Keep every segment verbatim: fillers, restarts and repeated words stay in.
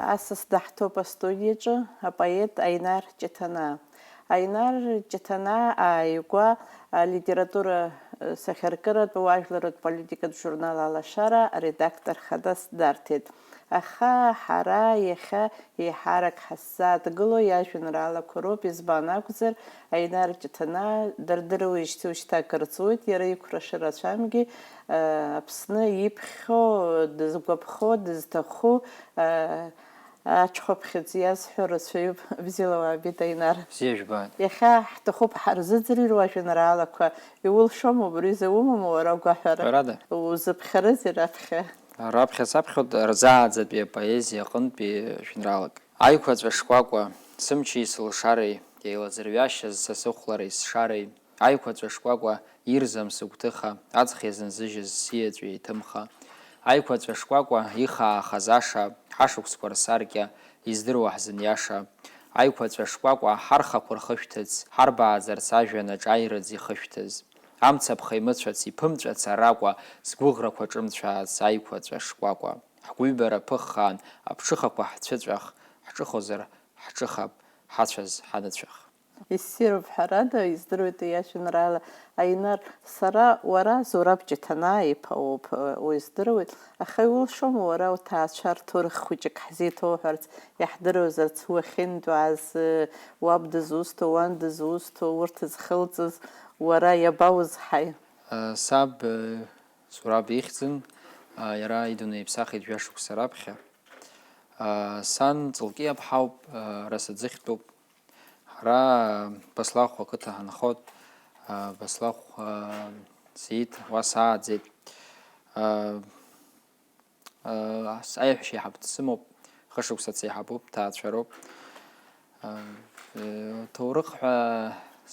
Асас даҳҭоуп астудиаҿы апоет Аинар Ҷыҭанаа. Аинар Ҷыҭанаа ааигәа алитература сахьаркыратә уажәларратә политикатә журнал Алашара аредактор хадас дарҭеит. Аха ҳара иахьа еиҳарак ҳаззааҭгыло иажәеинраалақәа роуп, избан акәзар, Аинар Ҷыҭанаа дырдыруеижьҭеи ушьҭа акыр ҵуеит, иара иқәра шырацәамгьы, Аԥсны иԥхьо, дызгәаԥхо, дызҭаху, аҽхәаԥхьыӡ иазҳәо рацәаҩуп. Бзиала уаабеит, Аинар. Бзиа жәбааит. Иахьа ҳҭахуп ҳарзыӡырҩыр уажәеинраалақәа. Иулшома убри, изаумоума уара агәаҳәара? Ҳәарада. Узыԥхьарызеи раԥхьа? Раԥхьа саԥхьоит рзааӡатәи апоезиа аҟынтәи жәеинраалак. Аиқәаҵәа шкәакәа, сымчи сылшареи, еилазырҩашьаз са сыхәлареи сшареи, аиқәаҵәа шкәакәа ирзам сыгәҭыха, аҵх иазынзыжьыз сиаҵәеи иҭымха. Аиқәаҵәа шкәакәа ихаахаз аша, ҳашықәсқәа рсаркьа, издыруа ҳзыниаша. Аиқәаҵәа шкәакәа ҳархақәа рхышәҭыц, ҳарбааӡарц ажәҩан аҿаирыӡ ихышәҭыз. Амцаԥха имыцәац, иԥымҵәац аракәа, сгәыӷрақәа ҿымцәаац аиқәаҵәа шкәакәа. Ҳгәыҩбара ԥыххаан, аԥҽыхақәа ҳцәыҵәах, ҳҿыхозар, ҳҿыхап, ҳацәаз ҳаныцәах. Иссируп, ҳәарада, издыруеит уи ажәеинраала. Аинар, сара уара Зураб Ҷыҭанаа иԥа уоуп, уи здыруеит, аха иулшома уара уҭаацәа рҭоурых хәыҷык ҳзеиҭоуҳәарц, иаҳдыруазарц, уахьынтәааз, уаб дызусҭоу, уан дызусҭоу, урҭ зхылҵыз, уара иабаузҳаи? Саб, Зураб ихьӡын, иара идунеи иԥсахит жәа-шықәса раԥхьа. Сан Ҵлкиаԥҳауп, Расаӡыхьтәуп. Ҳара Баслахә ақыҭа ҳанхоит. Баслахә Сеиҭ уа сааӡеит. Аиаҳәшьа еиҳаб дсымоуп, хышықәса дсеиҳабуп, дҭаацәароуп. Ҭоурых ҳәа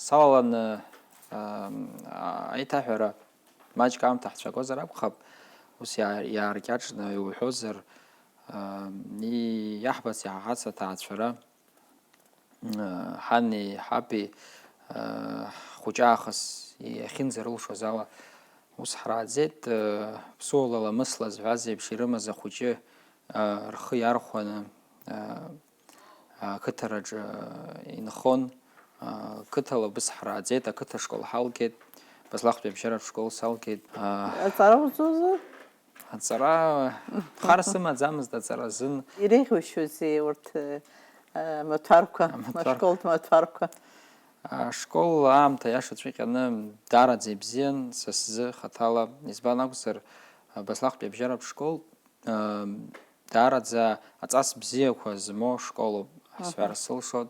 салаланы, аиҭаҳәара маҷк аамҭа ҳцәагозар акәхап, ус иаа-, иааркьаҿны иуҳәозар, иаҳбац иаҳаҳац аҭаацәара, ҳани ҳаби, ҳхәыҷы аахыс иахьынӡарылшоз ала, ус ҳрааӡеит. Ԥсуала ламысла зҳәаз еиԥш ирымаз ахәыҷы рхы иархәаны, ақыҭараҿы инхон, ақыҭала убыс ҳрааӡеит, ақыҭа школ ҳалгеит, Баслахәтәи абжьаратә школ салгеит. Аҵара уҵозар? Аҵара, хар сымаӡамызт аҵара азын. Иреиӷьушьозеи урҭ, э, амаҭәарқәа, Амаҭәар- ашколтә маҭәарқәа? Ашкол аамҭа иашаҵәҟьаны даараӡа ибзиан са сзы хаҭала, избан акәзар, Баслахәтәи абжьаратә школ, э, даараӡа аҵас бзиақәа змоу школуп, ҳәа Аҳа. сҳәар сылшоит.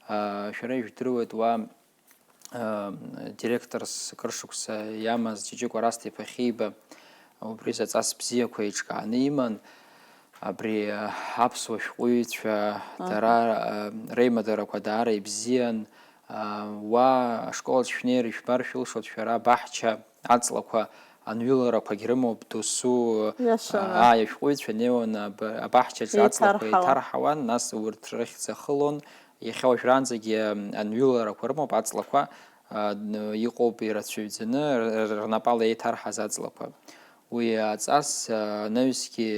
Э, шәара ижәдыруеит уа, э, директорс кыр шықәса иамаз Ҷыҷыкәа Расҭа-иԥа Хьиба, убри заҵас бзиақәа еиҿкааны иман. Абри, э, аԥсуа шәҟәыҩҩцәа Аҳа. дара, э, реимадарақәа даара ибзиан. Э, уа ашкол аҿы шәнеир ишәбар шәылшоит шәара абаҳча аҵлақәа анҩыларақәагь рымоуп, досу, Иашаны. аа, ашәҟәыҩҩцәа неиуан аб-, абаҳчаҿы аҵлақәа Еиҭарҳауан. еиҭарҳауан, нас урҭ рыхьӡ ахылон. Иахьа уажәраанӡагьы, м, анҩыларақәа рымоуп аҵлақәа, а, н-, иҟоуп ирацәаҩӡаны р-, р-, рнапала еиҭарҳаз аҵлақәа. Уи аҵас, а, анаҩсгьы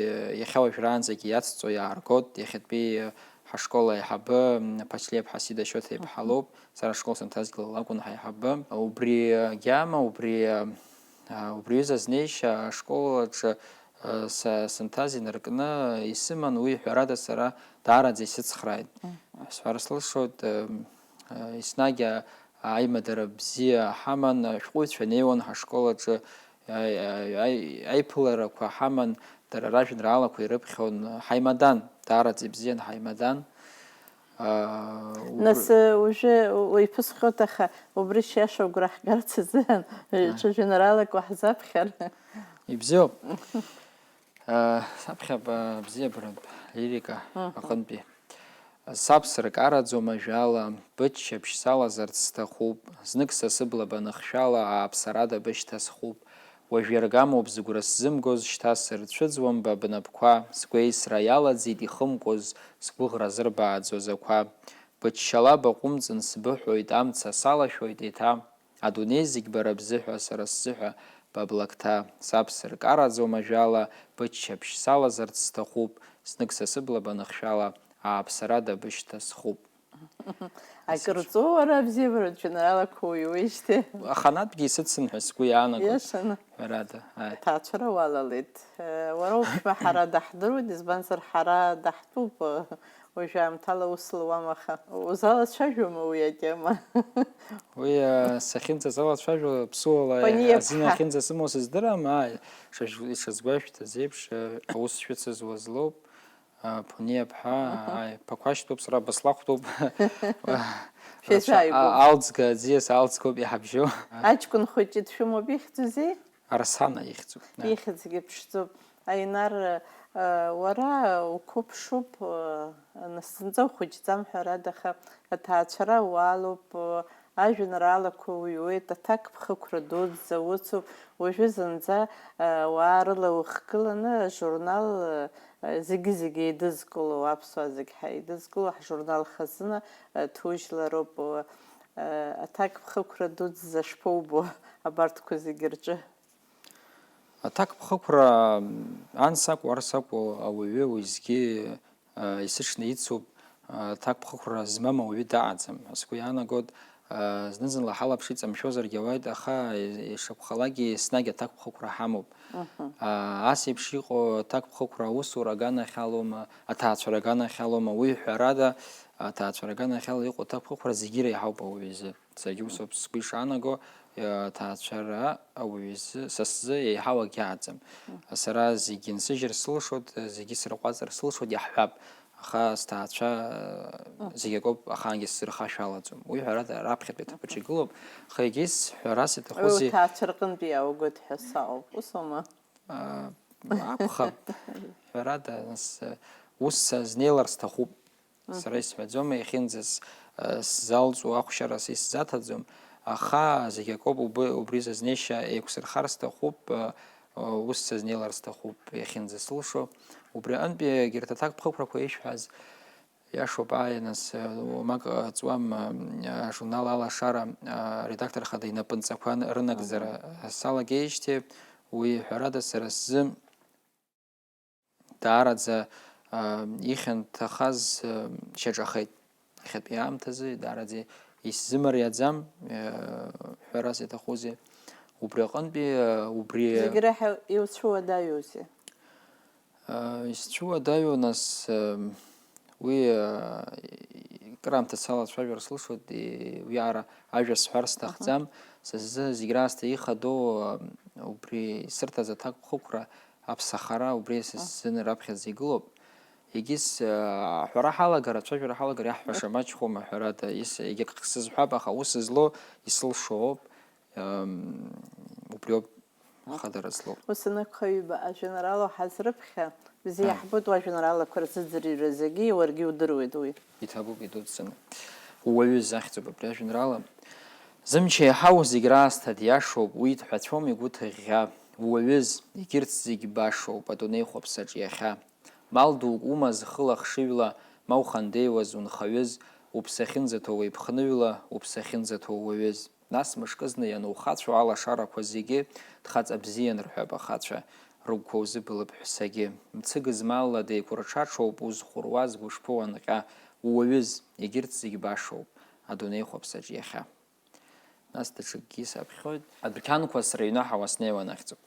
иахьа уажәраанӡагьы иацҵо иааргоит, иахьатәи ҳашкол аиҳабы, м, Ԥачлиаԥҳа Сида Шьоҭа-иԥҳа Мгм. лоуп, сара ашкол санҭазгьы лакәын ҳаиҳабы. Убри агьама, убри, а, убри аҩыза азнеишьа ашкол аҿы, а, са-, санҭаз инаркны исыман, уи ҳәарада сара даараӡа исыцхрааит. Мгм. Сҳәар сылшоит, м, а, еснагь, а, аимадара бзиа ҳаман, ашәҟәыҩҩцәа неиуан ҳашкол аҿы, аи-, аи-, аи-, аиԥыларақәа ҳаман, дара ражәеинраалақәа ирыԥхьон, ҳаимадан, даараӡа ибзиан ҳаимадан. Аа, убри- Нас, э, уажәы уаҩԥысхьоит, аха убри шиаша агәра ҳгарц азыҳәан, Ааи. ҽа жәеинраалак уаҳзаԥхьар. Ибзиоуп. Э, саԥхьап, э, бзиабаратә лирика Мгм. аҟынтәи. Саб сыркараӡом ажәала, быччаԥшь салазарц сҭахуп, знык са сыбла баныхшәала, ааԥсарада бышьҭа схуп. Уажә иаргамоуп зыгәра сзымгоз, шьҭа сырцәыӡуам ба бнапқәа, сгәеисра иалаӡит ихымкәоз, сгәыӷра зырбааӡоз ақәа. Быччала баҟәымҵын сбыҳәоит, амца салашәоит еиҭа. Адунеи зегь бара бзыҳәа, сара сзыҳәа ба блакҭа. Саб сыркараӡом ажәала, быччаԥшь салазарц сҭахуп, знык са сыбла баныхшәала, ааԥсарада бышьҭа схуп. Акыр ҵуоу уара абзиабаратә жәеинраалақәа уҩуеижьҭеи? Аханатәгьы исыцын ҳәа сгәы иаанагоит. Иашаны. Ҳәарада, ааи. Аҭаацәара уалалеит. Уара уԥшәма ҳара даҳдыруеит, избанзар ҳара даҳтәуп, уажәы аамҭала ус луам, аха узалацәажәома уи атема? Уи сахьынӡазалацәажәо ԥсуала Паниа азин ԥҳа. Ахьынӡасымоу сыздырам, ааи, ишазгәашәҭаз еиԥш, аус шәыцызуаз лоуп. Ԥуниа ԥҳа, ааи, Ԥақәашьтәуп, сара Баслахәтәуп. Шәеизааигәоуп. Алҵга аӡиас алҵгоуп иҳабжьоу. Аҷкәын хәыҷы дшәымоуп ихьӡузеи? Арсана ихьӡуп. Ихьӡгьы ԥшӡоуп. Аинар, уара уқәыԥшуп, нас зынӡа ухәыҷӡам, ҳәарада, аха аҭаацәара уалоуп, ажәеинраалақәа уҩуеит, аҭакԥхықәра дуӡӡа уцуп, уажәы зынӡа ауаа рыла ухгыланы ажурнал, зегьы-зегьы еидызкыло, аԥсуаа зегь ҳаидызкыло ҳжурнал хазына ҭужьлароуп, аҭакԥхықәра дуӡӡа шԥоубо абарҭқәа зегьы рҿы? Аҭакԥхықәра ан сакәу, ар сакәу, ауаҩы уеизгьы Исыҽны ицуп, аҭакԥхықәра змам ауаҩы даҟаӡам ҳәа сгәы иаанагоит. Зны-зынла ҳалаԥш иҵамшәозаргьы ауеит, аха ишакәхалакгьы еснагь аҭакԥхықәра ҳамоуп. Ас еиԥш иҟоу аҭакԥхықәра аусура аганахьалома, аҭаацәара аганахьалома, уи ҳәарада, аҭаацәара аганахьала иҟоу аҭакԥхықәра зегьы иреиҳауп ауаҩы изы. Саргьы усоуп сгәы ишаанаго, аҭаацәара ауаҩы изы, са сзы еиҳау акгьы ааӡам. Сара зегьы нсыжьыр сылшоит, зегьы сырҟәаҵыр сылшоит, иаҳҳәап, аха сҭаацәа зегь акоуп, ахаангьы сзырхашәалаӡом. Уи, ҳәарада, раԥхьатәи аҭыԥаҿы игылоуп, аха егьыс ҳәарас Уи иаҭахузеи? Уҭаацәа рҟынтәи иааугоит ҳәа саҟоуп, усоума? Акәхап, ҳәарада, нас, ус сазнеилар сҭахуп. Сара исҳәаӡом, иахьынӡас, э, сзалҵу ахәшьара са исзаҭаӡом, аха зегь акоуп, убы-, убри зазнеишьа еиқәсырхар сҭахуп, э, ус сазнеилар сҭахуп, иахьынӡасылшо. Убри аҟынтәи егьырҭ аҭакԥхықәрақәа ишәҳәаз иашоуп, ааи, нас, э, уамак ҟаҵуам, э, ажурнал Алашара, э, аредактор хада инапынҵақәа рынагӡара салагеижьҭеи, уи, ҳәарада, сара сзы даараӡа, аа, ихьанҭахаз, аа, шьаҿахеит. Иахьатәи аамҭазы даараӡа исзымариаӡам, аа, ҳәарас иаҭахузеи. Убри аҟынтәи, аа, убри Зегь реиҳа иуцәуадаҩузеи? Аа, исцәуадаҩу, нас, аа, уи, аа, краамҭа салацәажәар слышоит, и-, уиаара ажәа сҳәар сҭахӡам. Аҳа. Са сзы зегь раасҭа ихадоу, аа, убри исырҭаз аҭакԥхықәра, аԥсахара убри са сзын раԥхьаӡа игылоуп. Егьыс, аа, аҳәара ҳалагар, ацәажәара ҳалагар иаҳҳәаша маҷхома, ҳәарада, ис-, егьакгьы сызҳәап, аха ус злоу исылшо ауп, ам, убриоуп ахадара злоу. Ус анакәха, ҩба ажәеинраала уҳазрыԥхьа, бзиа Ааи. Иаҳбоит уажәеинраалақәа рзыӡырҩра зегьы, уаргьы удыруеит уи. Иҭабуп идуӡӡаны. Ууаҩыз ахьӡуп абри ажәеинраала. Зымч еиҳау зегь раасҭа диашоуп, уи дҳәацәом игәы ҭыӷьӷьа. Ууаҩыз, егьырҭ зегь башоуп адунеи хәаԥсаҿ иахьа. Мал дук умаз хыла хшыҩла, ма ухандеиуаз унхаҩыз, уԥсы ахьынӡаҭоу уеиԥхныҩла, уԥсы ахьынӡаҭоу ууаҩыз. Нас мышкызны ианухацәоу алашарақәа зегьы, дхаҵа бзиан рҳәап ахацәа, рыгәқәа узыбылып ҳәсагьы. Мцы гызмалла деиқәырҽаҽоуп узхәыруаз гәышԥы уанҟьа, ууаҩыз, егьырҭ зегь башоуп, адунеи хәаԥсаҿ иахьа. Нас даҽакгьы саԥхьоит. Адәқьанқәа срыҩнаҳауа снеиуан ахьӡуп.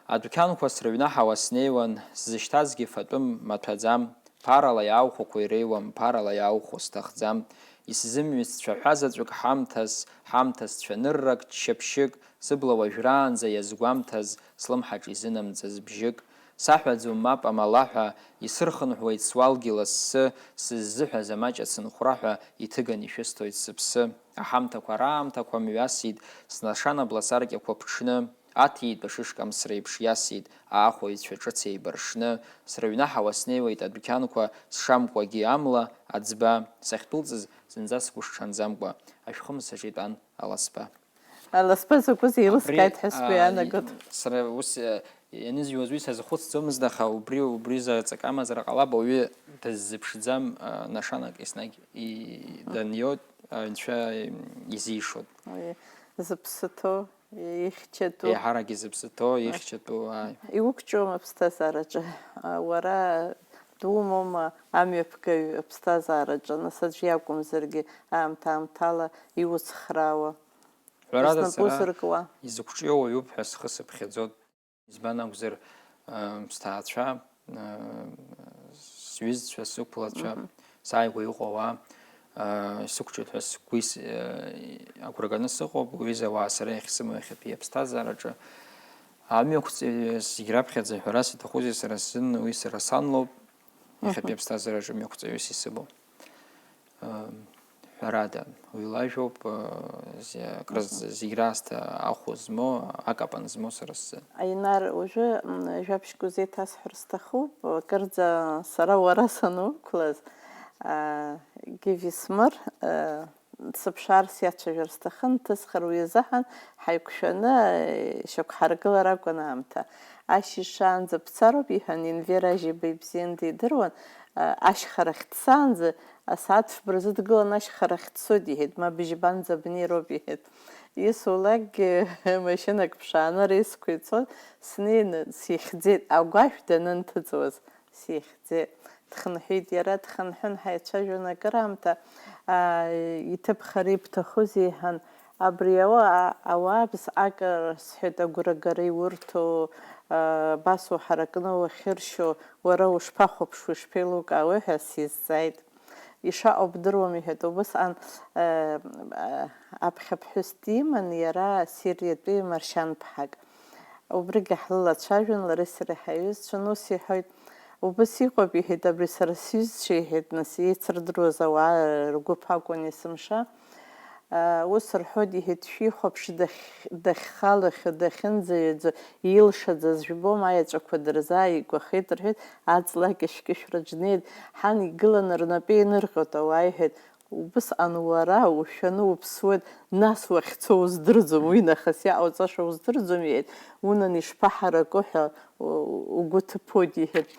Адәқьанқәа срыҩнаҳауа снеиуан, сзышьҭазгьы фатәым, маҭәаӡам, ԥарала иааухәақәо иреиуам, ԥарала иааухәо сҭахӡам. Исзымҩит сцәаҳәа заҵәык ҳамҭас, ҳамҭас цәаныррак, ччаԥшьык, сыбла уажәраанӡа иазгәамҭаз, слымҳаҿ изынамҵаз бжьык. Саҳәаӡом мап амала ҳәа, исырхынҳәуеит суалгьы лассы, сыззыҳәаз амаҷ ацынхәра ҳәа, иҭыган ишәысҭоит сыԥсы. Аҳамҭақәа раамҭақәа мҩасит, снашана бласаркьақәа ԥҽны, аҭиитә ашышкамс реиԥш иасит, аахәаҩцәа ҿыц еибаршны, срыҩнаҳауа снеиуеит адәқьанқәа, сшамкәагьы амла, аӡба, сахьдәылҵыз зынӡа сгәы сҽанӡамкәа, ашәхымсаҿ итәан аласба. Аласба закәыз еилыскааит ҳәа сгәы иаанагоит. Абри, а, сара ус, а, ианызҩуаз уи сазхәыцӡомызт, аха убри, убри заҵакы амазар ҟалап, ауаҩы даззыԥшӡам, а, нашанак еснагь и-, даниоит, анцәа изишоит. Уи зыԥсы ҭоу, ихьчатәу. Еиҳарак изыԥсы ҭоу, ихьчатәу, ааи. Иуқәҿиома аԥсҭазаараҿы, а, уара Думоума амҩаԥгаҩ аԥсҭазаараҿы, нас аӡә иакәымзаргьы аамҭа-аамҭала иуцхраауа, Ҳәарада, знапы сара узыркуа? Изықәҿиоу уаҩуп ҳәа схы сыԥхьаӡоит. Избан акәзар, э, сҭаацәа, э, сҩызцәа, сықәлацәа, сааигәа иҟоу ауаа, э, исықәҿиоит ҳәа сгәы ис-, э, агәра ганы сыҟоуп, уҩыза ауаа сара иахьсымоу иахьатәи аԥсҭазаараҿы. Амҩақәҵаҩы зегь раԥхьаӡа ҳәарас иҭахузеи сара сзын, уи сара сан лоуп, иахьатәи аԥсҭазаараҿы мҩақәҵаҩыс исымоу. Э, ҳәарада, уи лажәоуп, э, зе-, акры з-, зегь раасҭа ахә змоу, акапан змоу сара сзы. Аинар, уажәы, м, жәабжьк узеиҭасҳәар сҭахуп, акырӡа сара уара сануқәлаз, а, Гиви Смыр, а, сыԥшаар, сиацәажәар сҭахын, дҭысхыр уи азыҳәан, ҳаиқәшәаны, а, шьақәҳаргылар акәын аамҭа. Ашьыжь шаанӡа бцароуп, иҳәан, Енвер Ажьиба ибзианы дидыруан, а, ашьхарахь дцаанӡа, асааҭ фба рзы дгылан, ашьхарахь дцоит, иҳәеит, ма быжьбанӡа бнеироуп, иҳәеит. Исулакгьы машьынак ԥшааны рейсқәа ицон, снеины сихьӡеит, агәашә данынҭыҵуаз сихьӡеит. Дхынҳәит иара, дхынҳәын, ҳаицәажәон акыраамҭа, аа, иҭыԥхар ибҭахузеи, иҳәан, абри ауаа, ауаа бзҟак рсҳәеит, агәрагара иурҭо, аа, абас уҳаракны уахьыршьо, уара ушԥахәаԥшуеи, ишԥеилукаауеи ҳәа сизҵааит. Ишаҟоу бдыруам, иҳәеит, убысҟан, э, э, аԥхьа ԥҳәыс диман, иара Сириатәи маршьанԥҳак. Убригьы ҳлылацәажәон, лареи сареи ҳаиҩызцәан, ус иҳәоит, убыс иҟоуп, иҳәеит, абри сара сҩызцәа, иҳәеит, нас, еицырдыруаз ауаа ргәыԥ акәын есымша. Ус рҳәоит, иҳәеит, шәихәаԥш дахь-, дахьхалахьоу, дахьынӡаҩаӡо, илшаӡаз жәбома, аеҵәақәа дырзааигәахеит, рҳәеит, аҵла акьышәкьышәра днеит, ҳан игыланы рнапы еинырҟьоит, ауаа иҳәеит, убысҟан уара ушәаны уԥсуеит, нас уахьцо уздырӡом, уи нахыс иҟауҵаша уздырӡом, иҳәеит, унан ишԥаҳараку ҳәа у-, угәы ҭыԥоит, иҳәеит.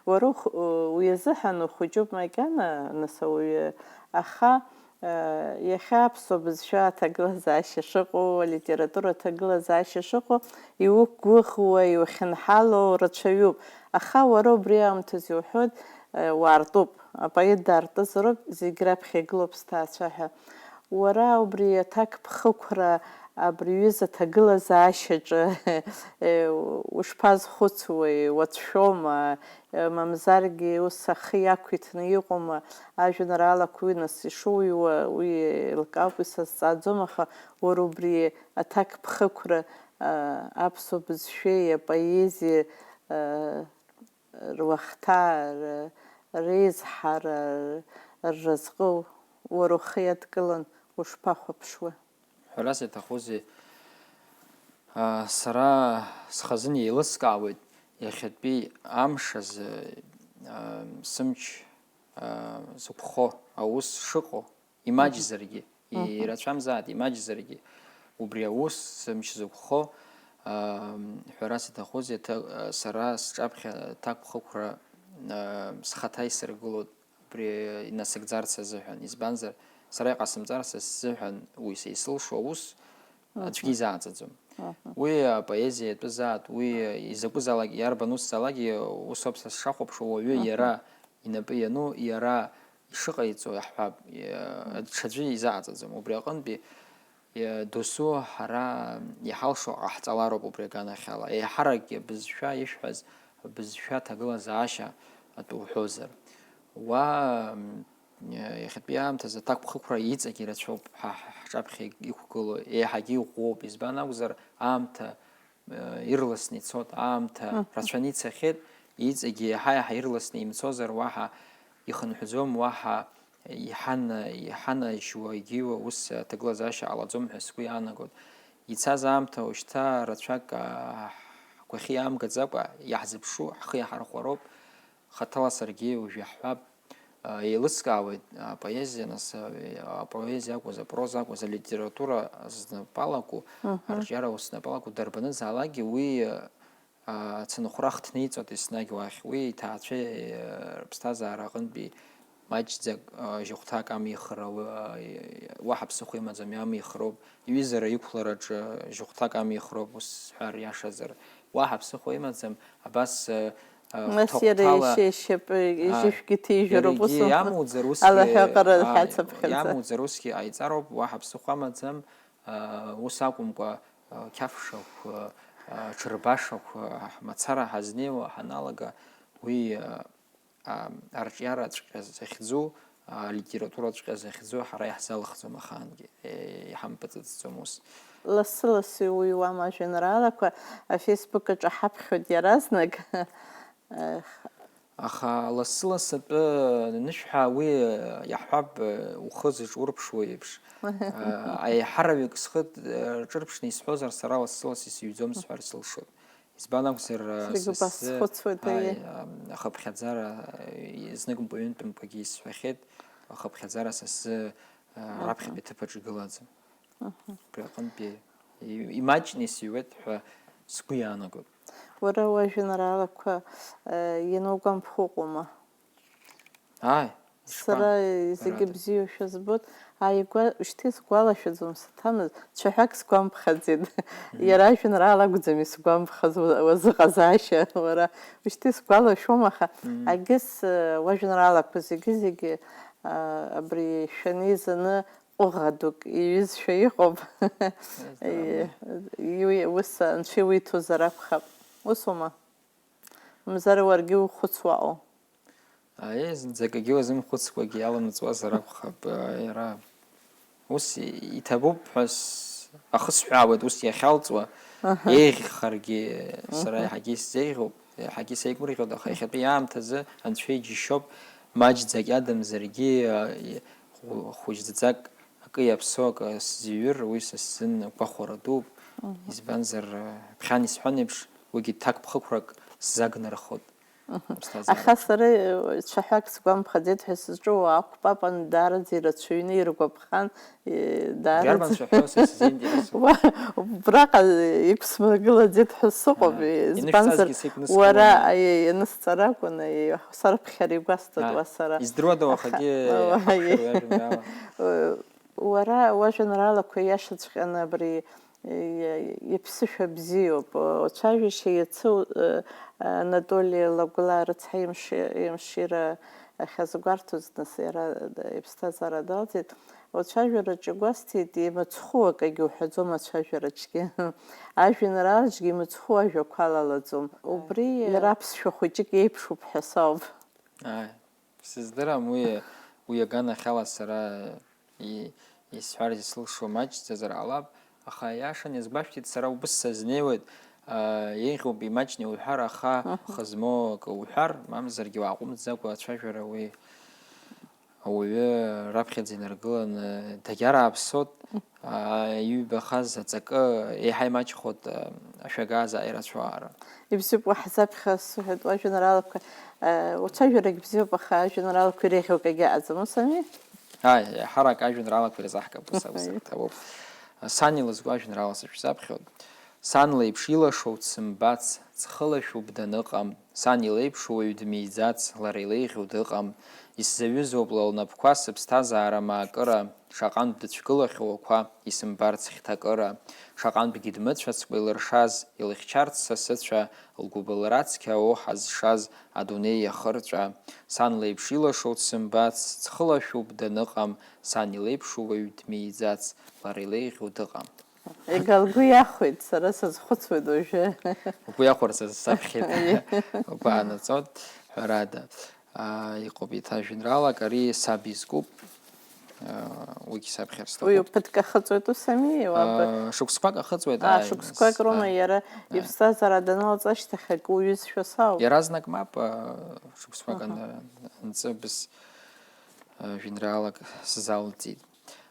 Уара ух-, уи азыҳәан ухәыҷуп макьана, нас ауаҩы, аха Иахьа аԥсуа бызшәа аҭагылазаашьа шыҟоу, алитература аҭагылазаашьа шыҟоу, иуқәгәыӷуа, иухьынҳало рацәаҩуп. Аха уара убри аамҭазы иуҳәоит, уаартуп. Апоет даартызароуп, зегь раԥхьа игылоуп сҭаацәа ҳәа. Уара убри аҭакԥхықәра, абри аҩыза аҭагылазаашьаҿы ушԥазхәыцуеи, уацәшәома? Мамзаргьы ус ахы иақәиҭны иҟоума, ажәеинраалақәа уи нас ишуҩуа, уи еилкаауп, уи сазҵааӡом, аха уара убри аҭакԥхықәра, аԥсуа бызшәеи апоезиеи руахҭа, реизҳара, рразҟы уара ухы иадкылан ушԥахәаԥшуеи? Ҳәарас иаҭахузеи, сара схазын еилыскаауеит иахьатәи амш азы сымч зықәхо аус шыҟоу, имаҷзаргьы, ирацәамзааит, имаҷзаргьы, убри аус сымч зықәхо, ҳәарас иаҭахузеи, сара сҿаԥхьа ҭакԥхықәра схаҭа исыргылоит. Абри инасыгӡарц азыҳәан, избанзар, сара иҟасымҵар са сзыҳәан уи са исылшо аус аӡәгьы изааӡаӡом. Уи апоезиа иатәызаат, уи изакәызаалак, иарбан усзаалакгьы усоуп са сшахәаԥшуа, уаҩы иара инапы иану, иара ишыҟаиҵо иаҳҳәап, даҽаӡәы изааӡаӡом. Убри аҟынтәи Досу ҳара иҳалшо ҟаҳҵалароуп убри аганахьала. Еиҳаракгьы абызшәа ишәҳәаз, абызшәа аҭагылазаашьа атәы уҳәозар. Уа, иахьатәи аамҭазы аҭакԥхықәра иҵегь ирацәоуп ҳа ҳҿаԥхьа иқәгылоу, еиҳагьы иӷәӷәоуп, избан акәзар, аамҭа ирласны ицоит, аамҭа рацәаны ицахьеит, иҵегьы еиҳа-еиҳа ирласны имцозар, уаҳа ихынҳәӡом, уаҳа иҳана-, иҳанажьуа егьиуа ус аҭагылазаашьа ҟалаӡом ҳәа сгәы иаанагоит. Ицаз аамҭа уажәшьҭа рацәак, аа, ҳгәахьы иаамгаӡакәа иаҳзыԥшу ҳхы иаҳархәароуп. Хаҭала саргьы уажә иаҳҳәап, еилыскаауеит апоезиа, нас, апоезиа акәыз, апроза акәыз, алитература знапалаку, арҿиара ус знапалаку дарбанызаалакгьы уи, ацынхәра хҭниҵоит еснагь уахь. Уи иҭаацәеи, э, рыԥсҭазаара аҟынтәи маҷӡак, э, жьыхәҭак амихра, уа-, уаҳа ԥсыхәа имаӡам, иамихроуп. Иҩызара иқәлараҿы жьыхәҭак амихроуп, ус сҳәар иашазар. Уаҳа ԥсыхәа имаӡам, абас, э, Нас иара иашьа ишьапы ижьышәгьы ҭижьроуп, ус иамуӡар, усгьы, алаҳәаҟара ҳацыԥхьаӡа. Иамуӡар, усгьы ҟаиҵароуп, уаҳа ԥсыхәа амаӡам. Ус акәымкәа, қьафшақә, ҽырбашақә, мацара ҳазнеиуа ҳаналага, уи арҿиараҵәҟьа захьӡу, алитератураҵәҟьа захьӡу ҳара иаҳзалхӡом ахаангьы, иҳампыҵыҵӡом ус. Лассы-лассы иуҩуама ажәеинраалақәа, афеисбук аҿы ҳаԥхьоит иаразнак. Аха лассы-лассы атәы анышәҳәа, уи иаҳҳәап, ухы зыҿурԥшуа еиԥш. Аиҳараҩык схы ҿырԥшны исҳәозар, сара лассы-лассы исыҩӡом сҳәар сылшоит. Избан акәзар, са сзы, ааи, ахыԥхьаӡара, зныкымкәа-ҩынтәымкәагьы исҳәахьеит, ахыԥхьаӡара са сзы раԥхьатәи аҭыԥ аҿы игылаӡам. Убри аҟынтәи имаҷны исыҩуеит ҳәа сгәы иаанагоит. Уара уажәеинраалақәа ианугәамԥхо ыҟоума? Ааи, ишԥа, сара зегьы ҳәарада, бзиоушәа збоит. Ааигәа шьҭа исгәалашәаӡом, саҭамыз, цәаҳәак сгәамԥхаӡеит. Мгм. Иара ажәеинраала акәӡам исгәамԥхаз, уа-, уазыҟазаашьа, уара. Шьҭа исгәалашәом, аха, мгм, агьыс, э, уажәеинраалақәа зегьы-зегьы, а, абри шәанеизаны ҟәыӷа дук иҩызшәа иҟоуп. Издыруам. Уи ус анцәа иуиҭозар акәхап. Усоума? Мамзар уаргьы ухәыцуаау? Аиеи, зынӡакгьы уазымхәыцкәагьы иалымҵуазар акәхап, иара ус иҭабуп ҳәа с-, ахысҳәаауеит ус иахьалҵуа, аҳа, еиӷьхаргьы сара, мгм, иаҳагьы исзеиӷьуп, иаҳагьы сеигәырӷьоит, аха иахьатәи аамҭазы анцәа иџьшьоуп, маҷӡак иадамзаргьы, хәы-, хәыҷӡак акы иаԥсоу акы сзыҩыр, уи са сзын гәахәара дууп. Мгм. Избанзар, ԥхьан исҳәан еиԥш, уигьы ҭакԥхықәрак сзагнархоит. Мгм. Аԥсҭазаара. Аха сара, э, цәаҳәак сгәамԥхаӡеит ҳәа сызҿу ақәпапан даараӡа ирацәаҩны иргәаԥхан, э, даараӡа. Иарбан цәаҳәоу, са сзы интересуп. Уа, убраҟа, э, иқәсмыргылаӡеит ҳәа сыҟоуп, аа, э, избанзар, ианышәҵазгьы сеиқәныскылома? Уара, э, ианысҵар акәын, э, сарԥхьара игәасҭоит, аа, уа сара. Издыруада аха, уахагьы, уа, иаҳаԥхьароу, э, иажәеинраала? Э, уара уажәеинраалақәа иашаҵәҟьаны абри иа-, иԥсышәа бзиоуп. Уцәажәашьа иацы, э, Анатоли Лагәлаа рыцҳа имши-, имшира ахьазгәарҭоз, нас иара иԥсҭазаара далҵит. Уцәажәараҿы игәасҭеит, имыцхәу акагьы уҳәаӡом ацәажәараҿгьы. Ажәеинраалаҿгьы имыцхәу ажәақәа алалаӡом. Убри иара аԥсшәа хәыҷык иеиԥшуп ҳәа сауп. Ааи, сыздырам, уи, уи аганахьала сара и-, исҳәаргьы сылшо маҷӡазар ҟалап, аха аиаша аназгәашәҭеит, сара убыс сазнеиуеит, аа, еиӷьуп, имаҷны иуҳәар, аха, мгм, хы змоу акы уҳәар, мамзаргьы уааҟәымҵӡакәа ацәажәара уи ауаҩы раԥхьаӡа инаргыланы дагьарааԥсоит, аа, иҩбахаз аҵакы еиҳа имаҷхоит, аа, ашәага азааира ацәоуаара. Ибзиоуп, уаҳзаԥхьа сҳәоит, уажәеинраалақәа, аа, уцәажәарагь бзиоуп, аха ажәеинраалақәа иреиӷьу акагьы ыҟаӡам, ус ами? Ааи, еиҳарак ажәеинраалақәа ирзаҳгап, ус акәзар, ҭабуп. Сан илызку ажәеинраала сышәзаԥхьоит. Сан леиԥш илашоу дсымбац, ҵхылашәуп даныҟам. Сан илеиԥшу уаҩ дмиӡац, лара илеиӷьу дыҟам. Исзаҩызоуп ла лнапқәа, сыԥсҭазаара маакыра, шаҟантә дыцәгылахьоу ақәа, исымбарц хьҭакыра. Шаҟантәгьы дмыцәацкәа илыршаз, илыхьчарц са сыцәа, лгәыбылра цқьа оҳа зшаз, адунеи иахырҵәа. Сан леиԥш илашоу дсымбац, ҵхылашәуп даныҟам, сан илеиԥшу уаҩ дмиӡац, лара илеиӷьу дыҟам. Иага лгәы иахәеит, сара сазхәыцуеит уажәы. Угәы иахәар сазсаԥхьеит. Аиеи. Угәы аанаҵоит, ҳәарада. Аа, иҟоуп еиҭа жәеинраалак, ари саб изкуп. Аа, уигьы саԥхьар сҭахуп. Уи ԥыҭк ахыҵуеит, ус ами, уаб? Аа, шықәсқәак ахыҵуеит, аа, ааи, шықәсқәак нас, роума, аа, иара, аа, иԥсҭазаара даналҵ ашьҭахь акы уҩызшәа сауп. Иаразнак мап, аа, шықәсқәак, аҳа, ан-, анҵы быс, аа, жәеинраалак сзалҵит.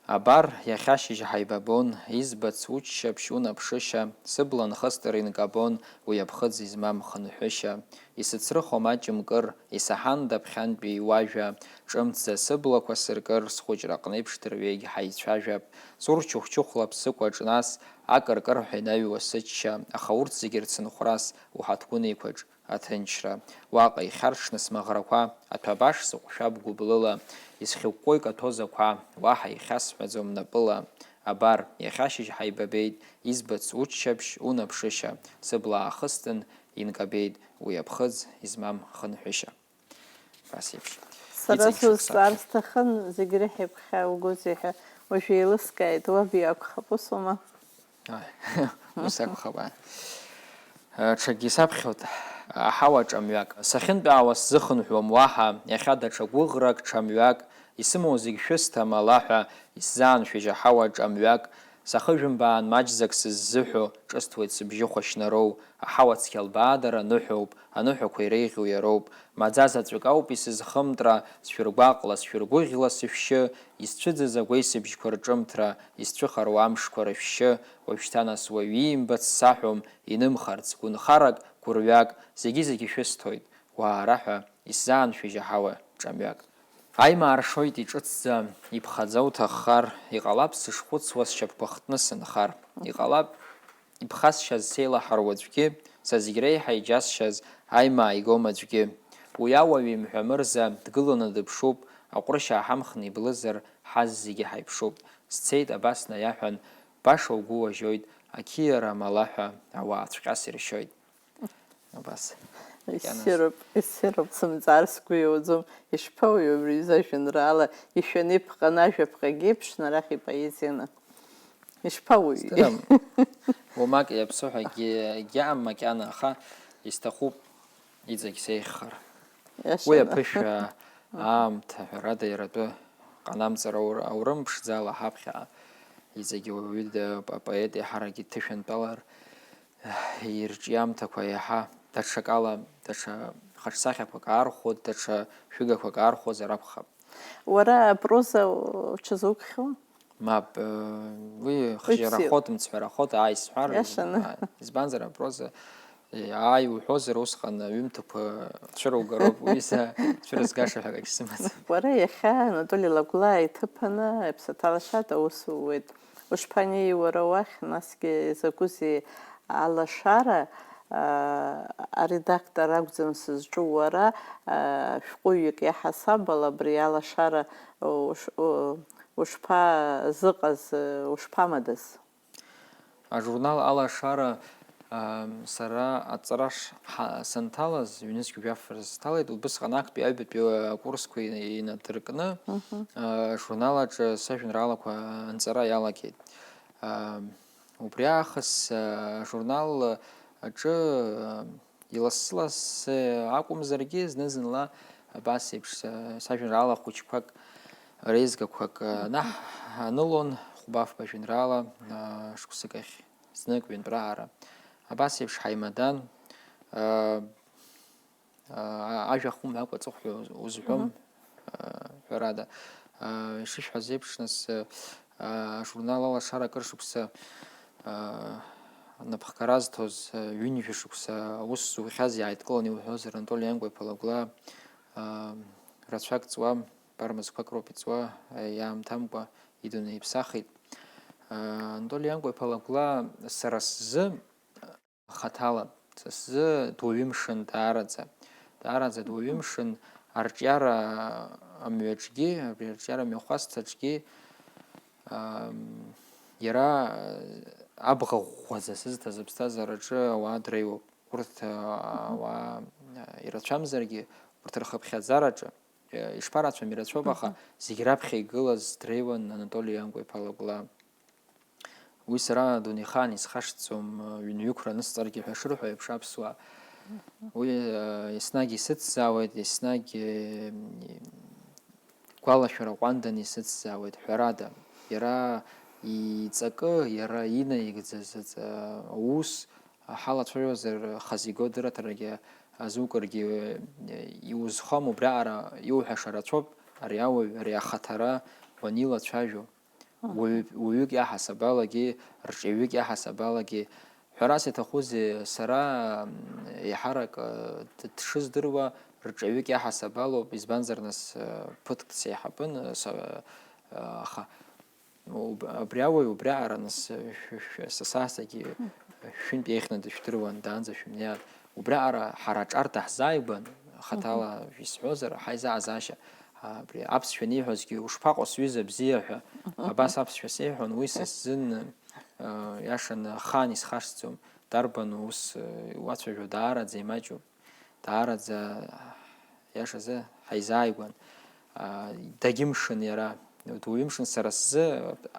Абар, иахьа ашьыжь ҳаибабон, избац уччаԥшь унаԥшышьа, сыбла нхыстыр инкабон уи аԥхыӡ измам хынҳәышьа. Исыцрыхо маҷымкыр, исаҳанда ԥхьантәи уажәа, ҿымҭӡа сыблақәа сыркыр, схәыҷраҟны еиԥш дырҩегь ҳаицәажәап. Сурчыхәчыхәлап сыкәаҿ нас, акыркырҳәа инаҩуа сычча, аха урҭ зегьы рцынхәрас уҳаҭгәын еиқәаҿ аҭынчра. Уаҟа ихьарҽны смаӷрақәа, аҭәабаш сыҟәшәап гәыблыла, исхьыкәкәо икаҭәоз ақәа, уаҳа ихьасҳәаӡом напыла. Абар, иахьа ашьыжь ҳаибабеит, избац уччаԥшь, унаԥшышьа, сыбла аахыстын, инкабеит уи аԥхыӡ измам хынҳәышьа. Абас еиԥш. Сара иҵегь сызҵаар шықәсаԥхьа. Сҭахын, зегь реиҳа игәхьааугозеи ҳәа, уажә еилыскааит, уаб иакәхап, усоума? Ааи, ус акәхап, ааи. Ҽакгьы саԥхьоит, аҳауа ҿамҩак. Сахьынтәаауа сзыхынҳәуам уаҳа, иахьа даҽа гәыӷрак, ҽамҩак, исымоу зегь шәысҭам алаҳәа, исзааншәыжь аҳауа ҿамҩак, сахыжәымбаан маҷӡак сыззыҳәо, ҿысҭуеит сыбжьы хәашьнароу, аҳауа цқьа лбаадара ныҳәоуп, аныҳәақәа иреиӷьу иароуп, маӡа заҵәык ауп исызхымтра, сшәыргәаҟла, сшәыргәыӷьла сышәшьы, исцәыӡыз агәеисыбжьқәа рҿымҭра, исцәыхароу амшқәа рышәшьы, уажәшьҭа нас уаҩ иимбац саҳәом, инымхарц, гәынхарак, гәырҩак, зегьы-зегьы шәысҭоит, уаара ҳәа, исзааншәыжь аҳауа ҿамҩак. Аимаа ршоит иҿыцӡа, иԥхаӡа уҭаххар, иҟалап сышхәыцуа сшьапқәа хтны сынхар, иҟалап иԥхасшьаз сеилаҳаруа аӡәгьы, са зегь реиҳа иџьасшьаз аимаа игом аӡәгьы. Уи ауаҩ имҳәа мырза дгыланы дыԥшуп, аҟәрышь ааҳамхны иблызар, ҳаз зегьы ҳаиԥшуп. Сцеит, абас наиаҳәан, баша угәы уажьоит, ақьиара амалаҳәа ауаа цәҟьас иршьоит. Абас. Макьаназ. Иссируп, иссируп, сымҵар сгәы иауӡом. Ишԥауаҩу абри аҩыза ажәеинраала, ишәаны иԥҟаны ажәаԥҟагьы еиԥшны арахь ипоезианы? Ишԥауаҩу? Здырам. Уамак иаԥсоу ҳәа акгьы, акгьы аҟам макьана, аха исҭахуп иҵегь сеиӷьхар. Иашаны. Уи аԥышәа аамҭа, ҳәарада, иара атәы ҟанамҵар аур-, аурым ԥшӡала ҳаԥхьаҟа иҵегь уаҩы да-, апоет еиҳарак иҭышәынтәалар, ирҿиамҭақәа иаҳа даҽакала, даҽа хаҿсахьақәак аархәоит, даҽа шәыгақәак аархәозар акәхап. Уара апроза уҽазукхьоу? Мап, э, уи хжьарахоит, мцҳәарахоит, ааи сҳәар, иашаны. А, избанзар, апроза, э, ааи уҳәозар, усҟан аҩымҭақәа цәыругароуп, уи са цәырызгаша ҳәа акагь сымаӡам. Уара иахьа Анатоли Лагәлаа иҭыԥаны аԥсаҭа лашара аус ууеит. Ушԥанеи уара уахь, насгьы изакәызеи алашара, а, аредактор акәӡам сызҿу уара, а, шәҟәыҩҩык иаҳасаб ала абри алашара уш-, у-, ушԥазыҟаз, ушԥамадаз? Ажурнал Алашара, а, сара аҵара ш-, ҳа-, санҭалаз, ҩнызқь жәаф сҭалеит, убысҟан актәи аҩбатәи акурсқәа ина-, инадыркны, мгм, а, ажурнал аҿы сажәеинраалақәа анҵара иалагеит. А, убри аахыс, а, ажурнал аҿы, а, Илассы-лассы акәымзаргьы, зны-зынла абас еиԥш са-, сажәеинраала хәыҷқәак, реизгақәак, э, анаҳ-, анылон, хәба-фба жәеинраала, э, шықәсык ахь знык, ҩынтәраара. Абас еиԥш ҳаимадан, э, э, ажәа хумҳәакәа аҵыхәа уз-, узҳәом. Мгм. Ҳәарада, ишышәҳәаз еиԥш, нас, ажурнал Алашара акыр шықәса напхгара азҭоз, ҩынҩажәа шықәса аус зухьаз иааидкыланы иуҳәозар, Анатоли Ианкәа-иԥа Лагәлаа рацәак ҵуам, пармазқәак роуп иҵуа, иаамҭамкәа идунеиԥсахит. Анатоли Ианкәа-иԥа Лагәлаа сара сзы, хаҭала, са сзы дуаҩымшын даараӡа, даараӡа дуаҩымшын, арҿиара амҩаҿгьы, абри арҿиара мҩахәасҭаҿгьы, ам, иара абӷа ӷәӷәаӡа сызҭаз аԥсҭазаараҿы ауаа дреиуоуп. Урҭ, а, ауаа, а, ирацәамзаргьы, урҭ рхыԥхьаӡараҿы, э, ишԥарацәам, ирацәоуп, аха зегь раԥхьа игылаз дреиуан Анатоли Ианкәа-иԥа Лагәлаа. Уи сара адунеихаан исхашҭӡом, ҩынҩықәра анысҵаргьы ҳәа шырҳәо еиԥш аԥсуаа. Уи, э, еснагь исыцзаауеит, еснагь, э, гәалашәара ҟәанданы исыцзаауеит, ҳәарада. Иара иҵакы, иара инаигӡаз аҵ-, аус ҳалацәажәозар, хазы игодыр аҭарагьы азукыргьы, э, иузхом, убриаҟара иуҳәаша рацәоуп, ари ауаҩ, ари ахаҭара уанилацәажәо. Уаҩ-, уаҩык иаҳасабалагьы, рҿиаҩык иаҳасабалагьы. Ҳәарас иаҭахузеи, сара, м, еиҳарак, э, д-, дшыздыруа, рҿиаҩык иаҳасабалоуп, избанзар, нас, э, ԥыҭк дсеиҳабын, э, са, э, аха уб-, абри ауаҩ убриаҟара, нас, э, шә-, шә-, са сааӡагьы шәынтә еиӷьны дышәдыруан, даанӡа шәымнеиааит. Убриаҟара ҳара аҿар даҳзааигәан, хаҭала исҳәозар, ҳаизааӡашьа, Абри аԥсшәа аниҳәозгьы, ушԥаҟоу, сҩыза бзиа ҳәа, абас аԥсшәа сеиҳәон, уи са сзын, э, иашаны ахаан исхашҭӡом, дарбану ус, э, уацәажәо, даараӡа имаҷуп, даараӡа, иашазы, ҳаизааигәан. А, дагьымшын иара, дуаҩымшын сара сзы,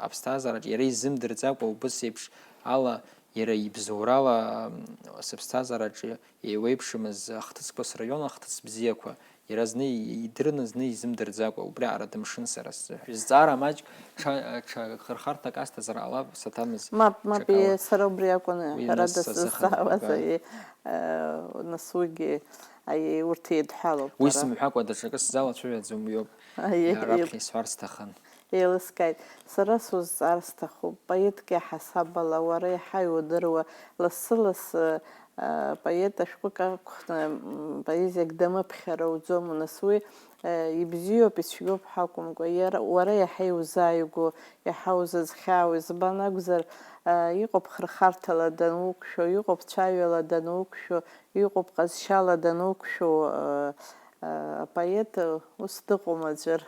аԥсҭазаараҿ иара изымдырӡакәа, убыс еиԥш ала иара ибзоурала, м, сыԥсҭазаараҿы еиуеиԥшымыз ахҭысқәа, сраион ахҭыс бзиақәа, иара зны идырны, зны изымдырӡакәа, убриаҟара дымшын сара сзы. Шәызҵаара маҷк ҽа, ҽа хырхарҭак асҭазар ҟалап, саҭамыз. Мап, мап, ҽакала. Е, сара убри акәын, уи ҳәарада, нас сазыхан сызҵаауаз, ҳәа. Е, э, нас уигьы, аиеи, урҭ еидҳәалоуп, уи дара. Сымҳәакәа даҽакы сзалацәажәаӡом, уиоуп. Аиеи, иа-, раԥхьа исҳәар сҭахын. Еилыскааит. Сара сузҵаар сҭахуп, поетк иаҳасаб ала, уара иаҳа иудыруа, лассы-лассы, э, поет ашәҟәык ақәхны, м, поезиак дамыԥхьар ауӡом, нас уи, э, ибзиоуп, ицәгьоуп ҳәа акәымкәа, иара, уара иаҳа иузааигәоу, иаҳа узызхьаау, избан акәзар, э, иҟоуп хырхарҭала дануқәшәо, иҟоуп цәаҩала дануқәшәо, иҟоуп ҟазшьала дануқәшәо, э, э, апоет, э, ус дыҟоума аӡәыр?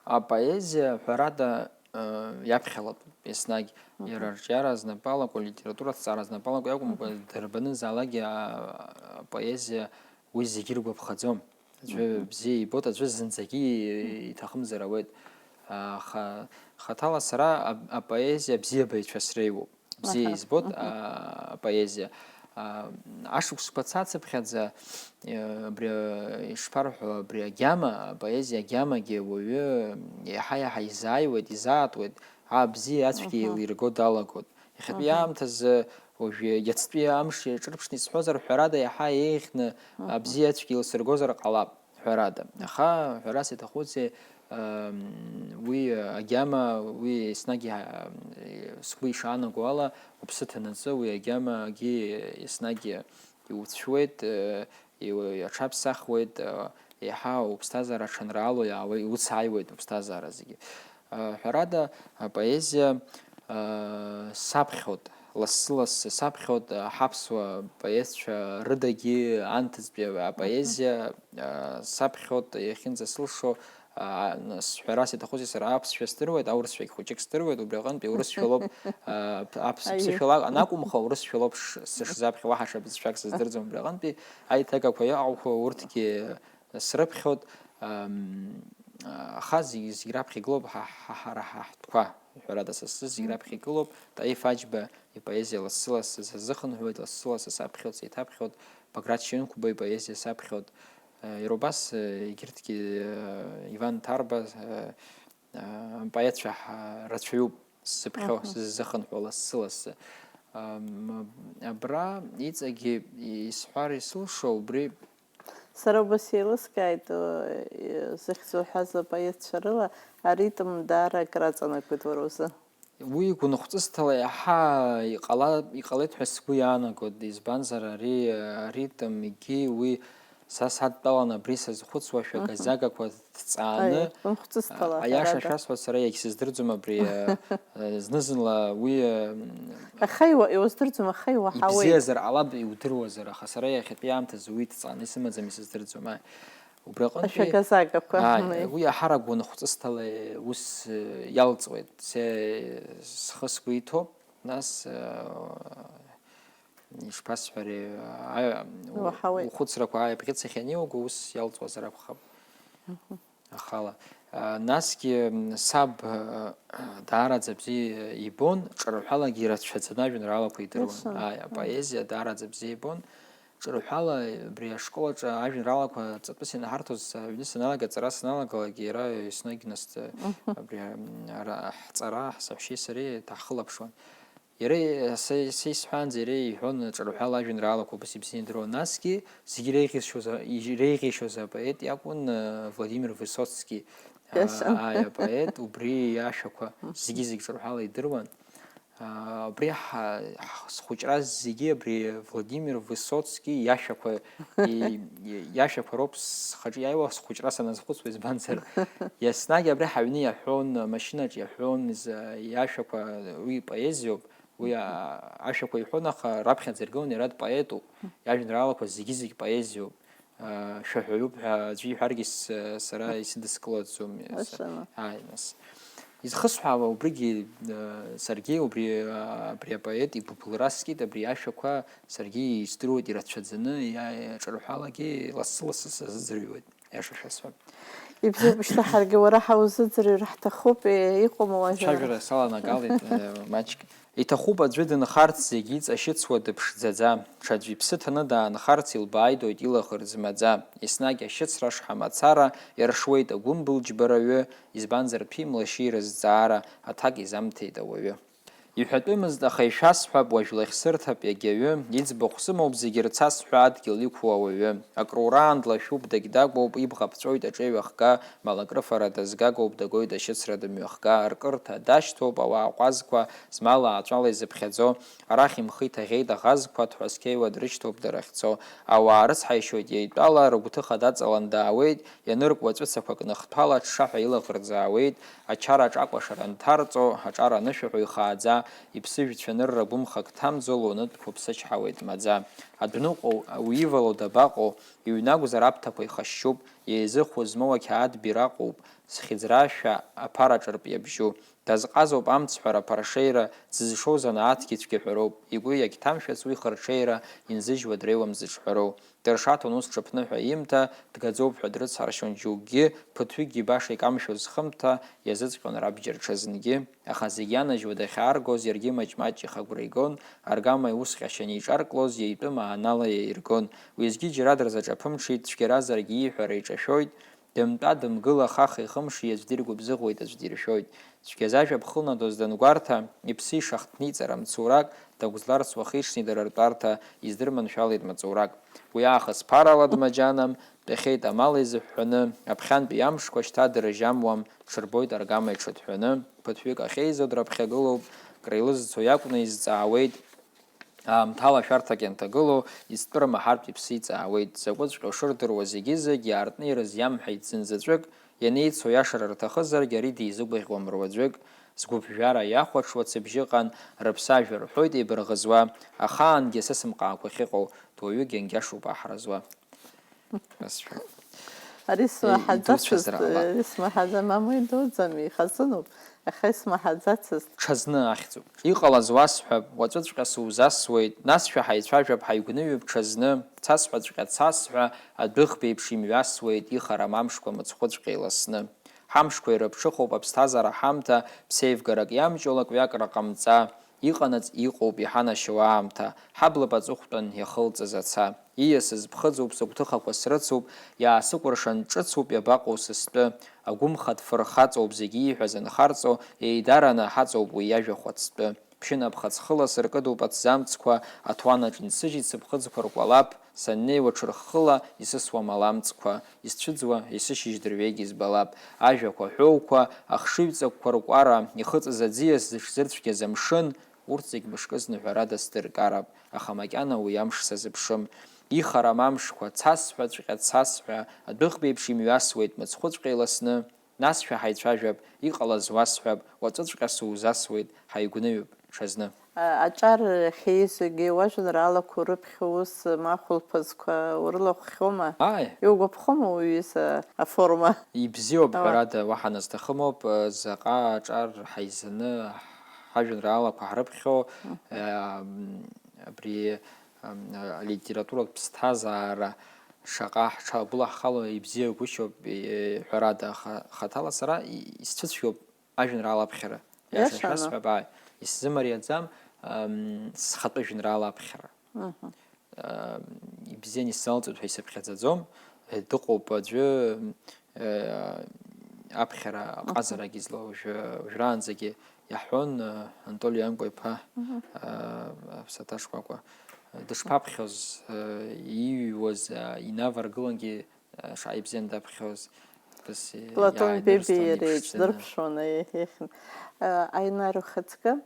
Апоезиа, ҳәарада, э, иаԥхьалатәуп еснагь. Мгм. Иара арҿиара знапы алаку, алитература аҭҵаара знапы алаку иакәымкәа, мгм, дарбанызаалакгьы, а, апоезиа уи зегьы иргәаԥхаӡом. Аӡәы, мгм, бзиа ибоит, аӡәы зынӡагьы, мгм, иҭахымзар ауеит. Аха хаҭала сара ап-, апоезиа абзиабаҩцәа среиуоуп. Бзиа, аҳа, избоит, мгм, а, апоезиа. А, ашықәсқәа цацыԥхьаӡа, э, абри, э, ишԥарҳәо, абри агьама, апоезиа агьамагьы уаҩы иаҳа-иаҳа изааиуеит, изаатуеит, абзиа ацәгьа, мгм, еилирго далагоит. Иахьатәи, мгм, аамҭазы, уажәы иацтәи амш ҿырԥшны исҳәозар, ҳәарада, иаҳа еиӷьны, мгм, абзиа ацәгьа еилсыргозар ҟалап. Ҳәарада. Аха, ҳәарас иаҭахузеи, ам, уи агьама, уи еснагь, а, сгәы ишаанаго ала, уԥсы ҭанаҵы, уи агьамагьы еснагь иуцәшәуеит, э, иу-, аҽаԥсахуеит, э, еиҳа уԥсҭазаара аҽанраало иаауеит, иуцааиуеит уԥсҭазаара зегьы. Э, ҳәарада, апоезиа, э, саԥхьоит, лассы-лассы саԥхьоит, э, ҳаԥсуа поетцәа рыдагьы анҭыҵтәи апоезиа, э, саԥхьоит, иахьынӡасылшо, а, нас, ҳәарас иаҭахузеи, сара аԥсшәа здыруеит, аурысшәагь хәыҷык здыруеит, убри аҟынтәи урысшәа лоуп, а, п-, аԥс-, аиеи, ԥсышәала анакәымха, урысшәа лоуп ш-, сышзаԥхьо, уаҳа ҽа бызшәак сыздырӡом, убри аҟынтәи аиҭагақәа иҟоуқәа урҭгьы срыԥхьоит, ам, аха зегь, зегь раԥхьа игылоуп ҳа, ҳа, ҳара ҳа ҳтәқәа, ҳәарада, са сзы зегь раԥхьа игылоуп, Таиф Аџьба ипоезиа лассы-лассы сазыхынҳәуеит, лассы-лассы саԥхьоит, сеиҭаԥхьоит, Баграт Шьынқәба ипоезиа саԥхьоит, э, иара убас, э, егьырҭгьы, э, Иван Ҭарба, э, э, апоетцәа ҳа-, рацәаҩуп сзыԥхьо, мгм, сзызыхынҳәуа лассы-лассы. Ам, абра иҵегьы исҳәар исылшо убри. Сара убас еилыскааит, э, зыхьӡ уҳәаз апоетцәа рыла аритм даара акраҵанакуеит уара узы. Уи гәынхәҵысҭала иаҳа иҟала-, иҟалеит ҳәа сгәы иаанагоит, избанзар, ари аритм, егьи уи са садтәалан абри сазхәыцуашәа, мгм, аказагақәа ҭҵааны, аиеи, гәынхәҵысҭала, а, аиаша ҳәарада, шәасҳәап, сара иагьсыздырӡом абри, а, а, зны-зынла уи, а, аха иуа-, иуздырӡом, аха иуаҳауеит. Ибзиазар ҟалап, иудыруазар, аха сара иахьатәи аамҭазы уи ҭҵааны исымаӡам, исыздырӡом, ааи. Убри аҟынтәи, ашәагазагақәа, ааи, меи, уи аҳарак гәынхәҵысҭала ус, э, иалҵуеит, се-, схы сгәы иҭоуп, нас, э, ишԥасҳәари, аи-, у-, уаҳауеит, ухәыцрақәа ааи абӷьыцахь аниуго, ус иалҵуазар акәхап. Мгм. Ахала. А, насгьы, м, саб, э, даараӡа бзиа ибон, ҿырҳәалагьы ирацәаӡаны ажәеинраалақәа идыруан. Ишан. Ааи, мгм, апоезиа даараӡа бзиа ибон. Ҿырҳәала абри ашкол аҿы ажәеинраалақәа ҵатәыс ианаҳарҭоз, аҩны саналага, аҵара саналагалак, иара еснагь нас, мгм, абри, м, ара ҳҵара, ҳсаҳәшьеи сареи даҳхылаԥшуан. Иара, са, са исҳәаанӡа иара иҳәон ҿырҳәала ажәеинраалақәа убас ибзианы идыруан. Насгьы зегьы иреиӷьишьоз, иреиӷьишьоз апоет иакәын, э, Владимир Высоцки. Иашан. Ааи, апоет, убри иашәақәа, мгм, зегьы-зегь ҿырҳәала идыруан. Аа, убри ҳа-, ҳ-, схәыҷра зегьы абри Владимир Высоцки иашәақәа, и-, и-, иашәақәа роуп схаҿы иааиуа схәыҷра саназхәыцуа, избанзар, еснагь абри ҳаҩны иаҳәон, амашьынаҿ иаҳәон, из-, иашәақәа, уи поезиоуп, уи, а-, ашәақәа иҳәон, аха раԥхьаӡа иргылан иара дпоетуп, иажәеинраалақәа зегьы-зегь поезиоуп. шәаҳәаҩуп ҳәа аӡәы иҳәаргьы с-, сара исыдыскылаӡом. Ааи, нас. Изхысҳәаауа убригьы, саргьы убри, абри апоет игәыбылра скит, абри ашәақәа саргьы издыруеит ирацәаӡаны, иа-, иаҿырҳәалагьы лассы-лассы сазыӡырҩуеит, аиаша шәасҳәап. Ибзиоуп, шьҭа ҳаргьы уара ҳаузыӡырҩыр ҳҭахуп, е, иҟоума уажәы? Цәажәара саланагалеит, э, маҷк. Иҭахуп аӡәы дынхарц зегьы иҵашьыцуа дыԥшӡаӡа, ҽаӡә иԥсы ҭаны даанхарц илбааидоит илаӷырӡ маӡа, еснагь ашьыцра шҳамацара иаршуеит агәымбыл џьбараҩы, избанзар ԥимлашьеи рызҵаара аҭак изамҭеит ауаҩы. Иҳәатәымызт, аха ишәасҳәап, уажә лахь сырҭап иагьаҩы, иӡбахә сымоуп зегьы рцасҳәа адгьыл иқәу ауаҩы. Акрураан длашәуп, дагьдагәоуп, ибӷа ԥҵәоит аҿеҩахга, малакрыфара дазгагоуп, дагоит ашьыцра дымҩахга, аркырҭа дашьҭоуп, ауаа ҟәазқәа, змала ааҵәала изыԥхьаӡо, арахь имхы иҭаӷьеит аӷазқәа, дҳәа зқьеиуа дрышьҭоуп дара ахьцо, ауаа рыцҳаишьоит иеидтәала, рыгәҭыха даҵалан даауеит, ианыркуа ҵәыцақәак ныхҭәала, ҽҽаҳәа илаӷырӡ аауеит, ачара аҿакәашара нҭарҵо, аҿар анышәаҳәо ихааӡа, иԥсыжәцәа нырра гәымхак ҭамӡо, лунытәқәа ԥсычҳауеит маӡа. Адәныҟоу уивало дабаҟоу, иҩнагәзар аԥҭақәа ихашьшьуп, еизыхәо змоу ақьаад бираҟуп, зхьыӡрашәа аԥара ҿырпиабжьу. Дазҟазоуп амцҳәара аԥаршеира, дзызшоу занааҭгьы цәгьаҳәароуп, игәы иагьҭамшәац уи хырҽеира, инзыжьуа дреиуам зыҿҳәароу. Дыршаҭон ус ҽыԥныҳәа имҭа, дгаӡоуп ҳәа дрыцҳаршьон џьоукгьы, ԥыҭҩыкгьы баша икамшәоз зхымҭа иазыҵҟьон рабџьар ҽазынгьы. Аха зегь ианажьуа дахьааргоз иаргьы маҷ-маҷ ихагәра игон, аргама иус ҟьашьа анеиҿарклоз иаитәым аанала иаиргон. Уеизгьы џьара дырзаҿаԥымҽит, цәгьаразаргьы ииҳәара иҿашәоит, дымтәа-дымгыла хаха-ихымши аӡә диргәыбзыӷуеит, аӡә диршәоит. Цәгьазажәа ԥхылнадоз дангәарҭа, иԥсы ишахҭниҵара мцурак, дагәзларц уахи-ҽни дара ртәарҭа, издырманшәалеит маҵурак. Уи аахыс ԥарала дмаџьанам, дтәахьеит амал изыҳәҳәаны, аԥхьантәи амшқәа шьҭа дыржьамуам, дҽырбоит аргама иҽыҭҳәаны, ԥыҭҩык ахьеизо драԥхьагылоуп, креилызцо иакәны изҵаауеит, аамҭала шәарҭак ианҭагылоу, изтәы рмаҳартә иԥсы иҵаауеит, закәыҵәҟьоу шырдыруа зегьы-зегь иаартны ирызиамҳәеит зынзаҵәык, ианеицу иашара рҭахызаргь ари дизыгәаӷьуам руаӡәык, згәыԥжәара иахәаҽуа цыбжьыҟан, рыԥсажәа рҳәоит еибарӷызуа, ахаангьы сысымҟаақәа ахьыҟоу, дуаҩы гьангьашуп аҳра зуа. Расҳәап. Ари Еи, смаҳаӡацызт, идуцәазар ҟалап. Ари смаҳаӡа-, мамоу идуӡам, ихазыноуп, аха исмаҳаӡацызт. Ҽазны ахьӡуп. Иҟалаз уасҳәап, уаҵәыҵәҟьа сузасуеит, нас шәа ҳаицәажәап ҳаигәныҩып ҽазны, цасҳәаҵәҟьа цасҳәа, адәыӷбеиԥш имҩасуеит, ихарам амшқәа мыцхәыҵәҟьа иласны. Ҳамшқәа ирыԥҽыхоуп аԥсҭазаара ҳамҭа, ԥсеивгарак иамҷо лакҩакра ҟамҵа, иҟанаҵ иҟоуп иҳанашьоу аамҭа, ҳаблап аҵыхәтәан иахылҵыз аца. Ииасыз ԥхыӡуп, сыгәҭыхақәа срыцуп, иаасыкәыршан ҿыцуп, иабаҟоу сыстәы? Агәымхатә фырхаҵоуп зегь ииҳәаз анхарҵо, еидараны аҳаҵоуп уи иажәа хәацтәы. Ԥшьынапхаҵхыла сыркыдоуп аҭӡамцқәа, аҭуанаҿ инсыжьит сыԥхыӡқәа ркәалаԥ, саннеиуа ҽырххыла исысуам аламҵқәа, исцәыӡуа, исышьыжь дырҩегь избалап. Ажәақәа ҳәоуқәа, ахшыҩҵакқәа ркәара, ихыҵыз аӡиас зыҽзырцәгьаз амшын, урҭ зегь мышкызны ҳәарада сдыркарап, аха макьана уи амш сазыԥшым. Ихарам амшқәа, цасҳәаҵәҟьа, цасҳәа, адәыӷбеиԥш имҩасуеит мыцхәыҵәҟьа иласны, нас шәа ҳаицәажәап, иҟалаз уасҳәап, уаҵәыҵәҟьа сузасуеит, ҳаигәныҩып ҽазны. А-, аҿар ахьеизогьы уажәеинраалақәа урыԥхьо ус ма ахәылԥазқәа урылахәхьоума? Ааи. Иугәаԥхома уҩыза аформа? Ибзиоуп, Ауа. Ҳәарада, уаҳа назҭахымоуп, заҟа аҿар ҳаизаны ҳажәеинраалақәа ҳрыԥхьо, Мгм. Ам, абри, ам, алитературатә ԥсҭазаара шаҟа ҳҽагәылаҳхало ибзиагәышьоуп, е, ҳәарада, аха хаҭала сара и-, исцәыцәгьоуп ажәеинраала аԥхьара. Иаша Иашаны. Шәасҳәап, ааи, исзымариаӡам, ам, схатәы жәеинраала аԥхьара. Мгм. Ам, ибзиан исзалҵуеит ҳәа исыԥхьаӡаӡом. Е, дыҟоуп аӡәы, е, аԥхьара Мгм. ҟазарагьы злоу, уажәы, уажәраанӡагьы иаҳҳәон, э, Анатоли Ианкәа-иԥа, Мгм. э, Аԥсаҭа Шкәакәа, э, дышԥаԥхьоз, э, ииҩуаз, э, инаваргылангьы, э, шаҟа ибзиан даԥхьоз, ԥыс, э, Платон иааинырсуан Бебиа иара иԥшӡаны. Еиҿдырԥшуан, аиа-, иахьын. Э, Аинар ухаҵкы,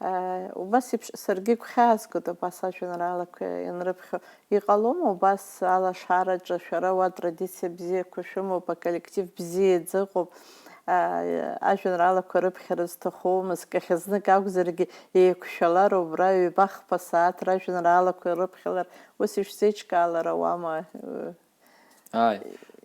э, убас еиԥш саргьы игәхьаазгоит абас ажәеинраалақәа ианрыԥхьо. Иҟалома убас алашараҿы шәара уа традициа бзиақәа шәымоуп, аколлектив бзиаӡа ыҟоуп, аа, ажәеинраалақәа рыԥхьара зҭаху, мызкахьа знык акәзаргьы еиқәшәалар убра ҩба-хԥа сааҭ ражәеинраалақәа ирыԥхьалар, ус ишәзеиҿкаалар ауама? Ааи,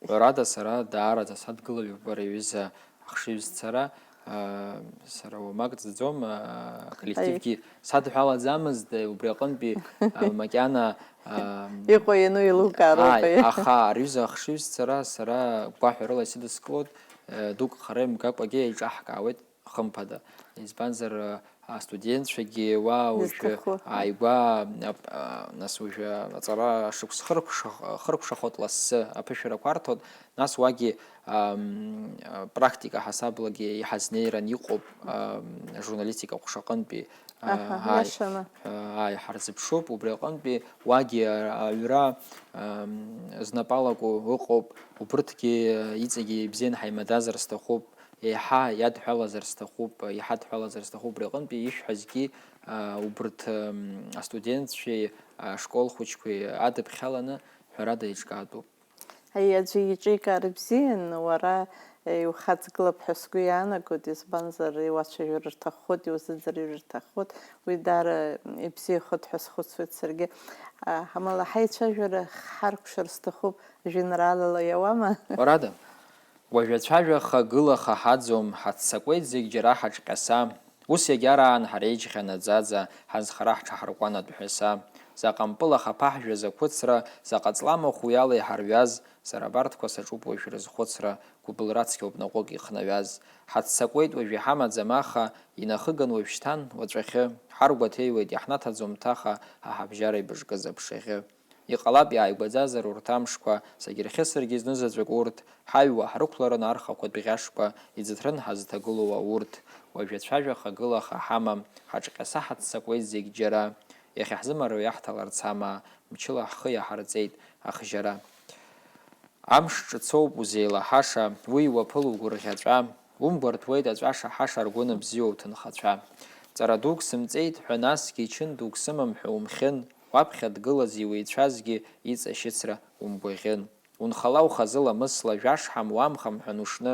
ҳәарада, сара даараӡа садгылаҩуп, бара иҩыза ахшыҩзцара, аа, сара уамак ҵӡом, аа, аколлективгьы садҳәалаӡамызт, убри аҟынтәи, аа, макьана, аа, Иҟоу иану еилукаароуп, ааи, аиеи. Аха ари аҩыза ахшыҩзцара сара гәаҳәарыла исыдыскылоит, э, дук хара имгакәагьы еиҿаҳкаауеит. Хымԥада. Избанзар, астудентцәагьы уа уажәы изҭаху ааигәа, ап-, а, нас уажәы аҵара шықәс хыркәша-, хыркәшахоит лассы, аԥышәарақәа арҭоит, нас уагьы, ам, а, практика ҳасаблагьы иҳазнеиран иҟоуп, ам, журналистика ҟәшаҟынтәи, а, Аҳа, ааи, иашаны. А, ааи, ҳарзыԥшуп, убри аҟынтәи уагьы, а, аҩра, ам, знапалаку ыҟоуп, убырҭгьы, а, иҵегьы ибзиан ҳаимадазар сҭахуп. Еиҳа иадҳәалазар сҭахуп, иҳадҳәалазар сҭахуп, убри аҟынтәи ишәҳәазгьы, аа, убырҭ, м, астудентцәеи, ашкол хәыҷқәеи адыԥхьаланы ҳәарада еиҿкаатәуп. Аиеи, аӡәы иҿикаара бзиан, уара, е, иухаҵгылап ҳәа сгәы иаанагоит, избанзар, иуацәажәар рҭаххоит, иузыӡырҩыр рҭаххоит, уи даара ибзиахоит ҳәа схәыцуеит саргьы. А, амала ҳаицәажәара ҳаркәшар сҭахуп, жәеинраалала иауама? Ҳәарада. Уажә ацәажәаха гылаха ҳаӡом, ҳаццакуеит зегь џьара ҳаҿҟьаса. Ус иагьараан ҳареиџьхьа наӡаӡа, ҳазхара ҳҽаҳаркуан атәҳәаса. Заҟа мпылаха ԥаҳжәаз ақәыцра, заҟа ҵламахә уи ала иҳарҩаз, сара абарҭқәа саҿуп уажә рызхәыцра, гәыбылра цқьоуп наҟәык ихнаҩаз. Ҳаццакуеит уажә иҳамаӡам аха, инахыган уажәшьҭан, уаҵәахьы. Ҳаргәаҭеиуеит, иаҳнаҭаӡом ҭаха, ҳа ҳабжьара ибыжкыз аԥшаӷьы. Иҟалап иааигәаӡазар урҭ амшқәа, сагьырхьысыргьы знызаҵәык урҭ, ҳаҩуа ҳрықәларын архақәа дәӷьашқәа, иӡыҭрын ҳазҭагылоу аурҭ. Уажә ацәажәаха гылаха ҳамам, ҳаҿҟьаса ҳаццакуеит зегь џьара. Иахьа ҳзымариоу иаҳҭаларц амаа, мчыла ҳхы иаҳарҵеит ахжьара. Амш ҿыцоуп узеилаҳаша, уи иуаԥыло угәырӷьаҵәа, умгәарҭуеит аҵәа шаҳаша ргәы ныбзиоу ҭынхацәа. Ҵара дук сымҵеит ҳәа насгьы ичын дук сымам ҳәа умхьын, уаԥхьа дгылаз иуеицәазгьы иҵашьыцра умгәаӷьын. Унхала ухазы ламысла, жәашҳам, уамхамҳәан ушны,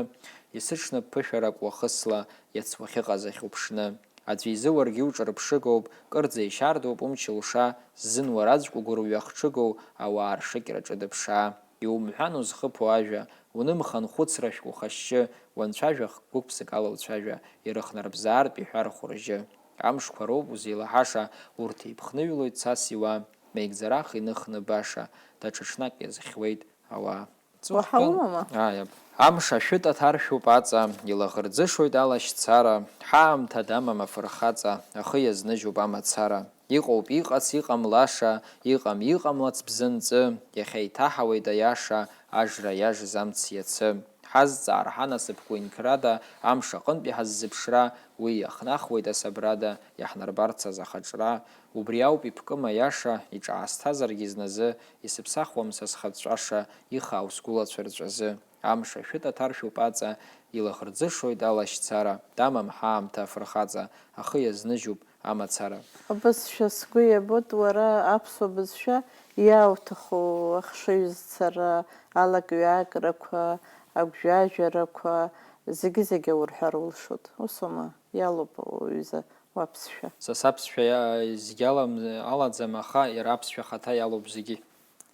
исыҽны ԥышәарак уахысла, иац уахьыҟаз ахь уԥшны. Аӡәы изы уаргьы уҿырԥшыгоуп, кырӡа ишьардоуп умч-лша, ззын уара аӡәк угәырҩа хҽыгоу ауаа ршыкьра ҿыдыԥшаа. Иумҳәан узхыԥо ажәа, унымхан хәыцрашәк ухашьшьы, уанцәажәах гәык-ԥсыкала уцәажәа, ирыхнарбзаартә иҳәар хәыржьы. Амшқәа роуп узеилаҳаша, урҭ еиԥхныҩлоит цас иуа, меигӡарах иныхны баша, даҽа ҽнак иазхьуеит ауаа. Уаҳа Ҵыхәтәан умама? Ааи, аб. Амш ашәытә аҭаршәуп аҵа, илаӷырӡышоит алашьцара, ҳаамҭа дамам афырхаҵа, ахы иазныжьуп амацара. Иҟоуп иҟац, иҟамлаша, иҟам иҟамлац бзанҵы, иахьа иҭаҳауеит аиаша, ажра иажыз амц иацы. Ҳазҵаар ҳанасыԥ гәынқьрада, амш аҟынтәи ҳаззыԥшра, уи иахнахуеит асабрада, иаҳнарбарц азы ахаҿра. Убри ауп ибкым аиаша, иҿаасҭазаргьы зназы, исыԥсахуам са схатә ҵәаша, ихаау сгәылацәа рҵәазы. Амш ашәытә аҭаршәуп аҵа, илаӷырӡышоит алашьцара, дамам ҳаамҭа афырхаҵа, ахы иазныжьуп амацара. Абызшәа сгәы иабоит, уара аԥсуа бызшәа иауҭаху ахшыҩзцара, алак-ҩакрақәа, агәжәажәарақәа, зегьы-зегьы аурҳәар улшоит. Усоума? Иалоуп уҩыза уаԥсшәа. Са саԥсшәа иа-, зегь алам-, алаӡам, аха иара аԥсшәа ахаҭа иалоуп зегьы.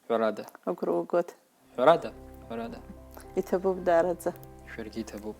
Ҳәарада. Агәра угоит. Ҳәарада, ҳәарада. Иҭабуп даараӡа. Шәаргьы иҭабуп.